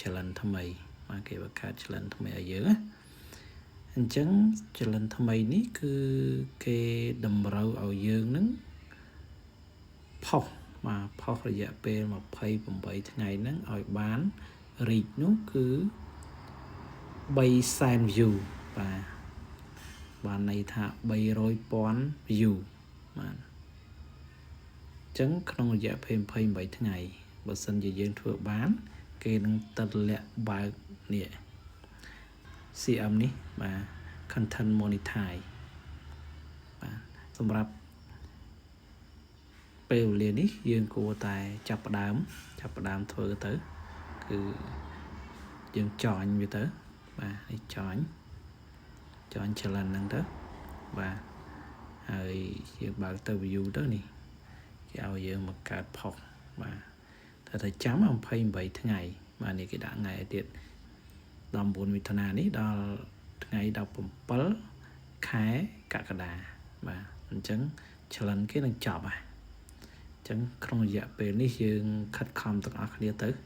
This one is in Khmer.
challenge ថ្មីបាទគេបង្កើត challenge ថ្មីឲ្យយើងណាអញ្ចឹង challenge ថ្មីនេះគឺគេតម្រូវឲ្យយើងនឹងផុសបាទផុសរយៈពេល28ថ្ងៃហ្នឹងឲ្យបាន reach នោះគឺ3សែន view បាទបានន័យថា300,000 view បាទអញ្ចឹងក្នុងរយៈពេល28ថ្ងៃបើសិនជាយើងធ្វើបាន គេនឹងទម្លាក់បើកនេះ CM នេះបាទ content monetize បាទសម្រាប់ពេលវេលានេះយើងគួរតែចាប់ផ្ដើមចាប់ផ្ដើមធ្វើទៅគឺយើង join វាទៅបាទនេះ join challenge ហ្នឹងទៅបាទហើយយើងបើកទៅ view ទៅនេះគេឲ្យយើងមកកើតផុសបាទតែតែចាំ28ថ្ងៃបាទនេះគេដាក់ថ្ងៃឲ្យទៀត19មិថុនានេះដល់ថ្ងៃ17ខែកក្កដាបាទអញ្ចឹង challenge គេនឹងចប់ហើយអញ្ចឹងក្នុងរយៈពេលនេះយើងខិតខំទាំងអស់គ្នាទៅ។